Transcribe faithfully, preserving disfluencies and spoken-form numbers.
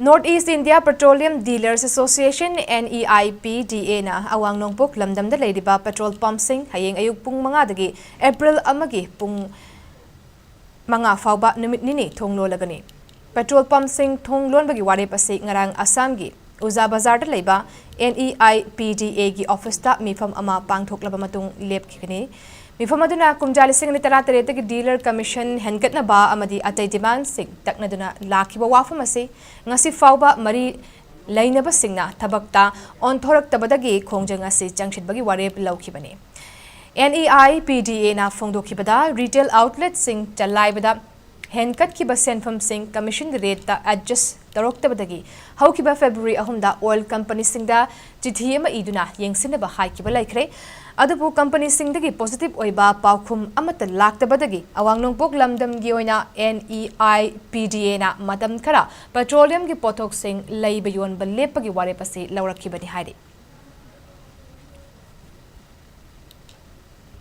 North East India Petroleum Dealers Association, NEIPDA, ꯅ ꯑꯋꯥꯡ ꯅꯣꯡꯄꯣꯛ ꯂꯝꯗꯝꯗ ꯂꯩꯔꯤꯕ ꯄꯦꯇ꯭ꯔꯣꯜ ꯄꯝꯁꯤꯡ ꯍꯌꯦꯡ ꯑꯌꯨꯛ ꯄꯨꯡ ꯃꯉꯥꯗꯒꯤ ꯑꯦꯄ꯭ꯔꯤꯜ ꯑꯃꯒꯤ ꯄꯨꯡ ꯃꯉꯥ ꯐꯥꯎꯕ ꯅꯨꯃꯤꯠ ꯅꯤꯅꯤ ꯊꯣꯡ ꯂꯣꯜꯂꯒꯅꯤ꯫ ꯄꯦꯇ꯭ꯔꯣꯜ ꯄꯝꯁꯤꯡ ꯊꯣꯡ ꯂꯣꯟꯕꯒꯤ ꯋꯥꯔꯦꯞ ꯑꯁꯤ ꯉꯔꯥꯡ ꯑꯁꯥꯝꯒꯤ ꯎꯖꯥ ꯕꯖꯥꯔꯗ ꯂꯩꯕ NEIPDA ꯒꯤ ꯑꯣꯐꯤꯁꯇ ꯃꯤꯐꯝ ꯑꯃ ꯄꯥꯡꯊꯣꯛꯂꯕ ꯃꯇꯨꯡ ꯂꯦꯞꯈꯤꯒꯅꯤ꯫ ꯃꯤꯐꯝ ꯑꯗꯨꯅ ꯀꯨꯝꯖꯥ ꯂꯤꯁꯤꯡ ꯑꯅꯤ ꯇꯔꯥꯇꯔꯦꯠꯇꯒꯤ dealer commission ꯍꯦꯟꯒꯠꯅꯕ ꯑꯃꯗꯤ ꯑꯇꯩ demands ꯁꯤꯡ ꯇꯛꯅꯗꯨꯅ ꯂꯥꯛꯈꯤꯕ ꯋꯥꯐꯝ ꯑꯁꯤ ꯉꯁꯤ ꯐꯥꯎꯕ ꯃꯔꯤ ꯂꯩꯅꯕꯁꯤꯡꯅ ꯊꯕꯛꯇ ꯑꯣꯟꯊꯣꯔꯛꯇꯕꯗꯒꯤ ꯈꯣꯡꯖꯪ ꯑꯁꯤ ꯆꯪꯁꯤꯟꯕꯒꯤ ꯋꯥꯔꯦꯞ ꯂꯧꯈꯤꯕꯅꯤ꯫ NEIPDA ꯅ ꯐꯣꯡꯗꯣꯛꯈꯤꯕꯗ, retail outlet ꯁꯤꯡ ꯆꯂꯥꯏꯕꯗ ꯍꯦꯟꯒꯠꯈꯤꯕ ꯁꯦꯟꯐꯝꯁꯤꯡ commission ꯒꯤ rate ꯇ adjust ꯇꯧꯔꯛꯇꯕꯗꯒꯤ ꯍꯧꯈꯤꯕ February ꯑꯍꯨꯝꯗ oil company ꯁꯤꯡꯗ ꯆꯤꯊꯤ ꯑꯃ ꯏꯗꯨꯅ ꯌꯦꯡꯁꯤꯟꯅꯕ ꯍꯥꯏꯈꯤꯕ ꯂꯩꯈ꯭ꯔꯦ꯫ ꯑꯗꯨꯕꯨ company ꯁꯤꯡꯗꯒꯤ positive ꯑꯣꯏꯕ ꯄꯥꯎꯈꯨꯝ ꯑꯃꯠꯇ ꯂꯥꯛꯇꯕꯗꯒꯤ ꯑꯋꯥꯡ ꯅꯣꯡꯄꯣꯛ ꯂꯝꯗꯝꯒꯤ ꯑꯣꯏꯅ NEIPDA ꯅ ꯃꯇꯝ ꯈꯔ petroleum ꯒꯤ ꯄꯣꯠꯊꯣꯛꯁꯤꯡ ꯂꯩꯕ ꯌꯣꯟꯕ ꯂꯦꯞꯄꯒꯤ ꯋꯥꯔꯦꯞ ꯑꯁꯤ ꯂꯧꯔꯛꯈꯤꯕꯅꯤ ꯍꯥꯏꯔꯤ꯫